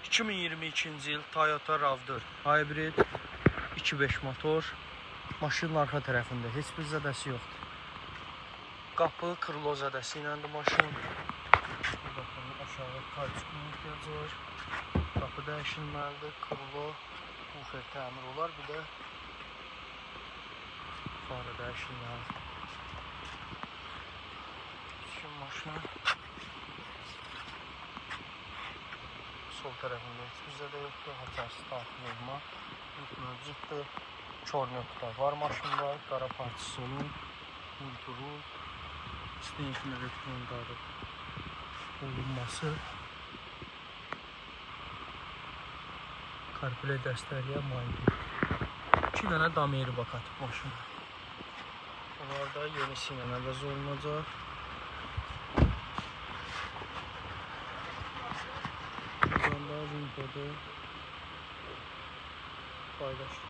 2022-ci il Toyota RAV4 Hybrid 2.5 motor. Maşının arxa tərəfində heç bir zədəsi yoxdur. Qapı krilo zədəsi iləndir maşın. Bu qapının aşağı kalçukuna ehtiyacı var. Qapı dəyişilməlidir. Krilo, bufer təmir olar. Bir də fara dəyişilməlidir. Şimdi maşının sol tərəfində heç bir zədə yoxdur. Haçarsız daxil olma yox mövcuddur. Kör nöqtə var maşında. Qara parçası olun. Multirul. Steering elektron darı olunması. CarPlay dəstəkləyə malikdir. 2 dənə dameri bak atıb maşına. Onlar da yenisi ilə əvəz olunacaq. Buradan da Windows paylaşdım.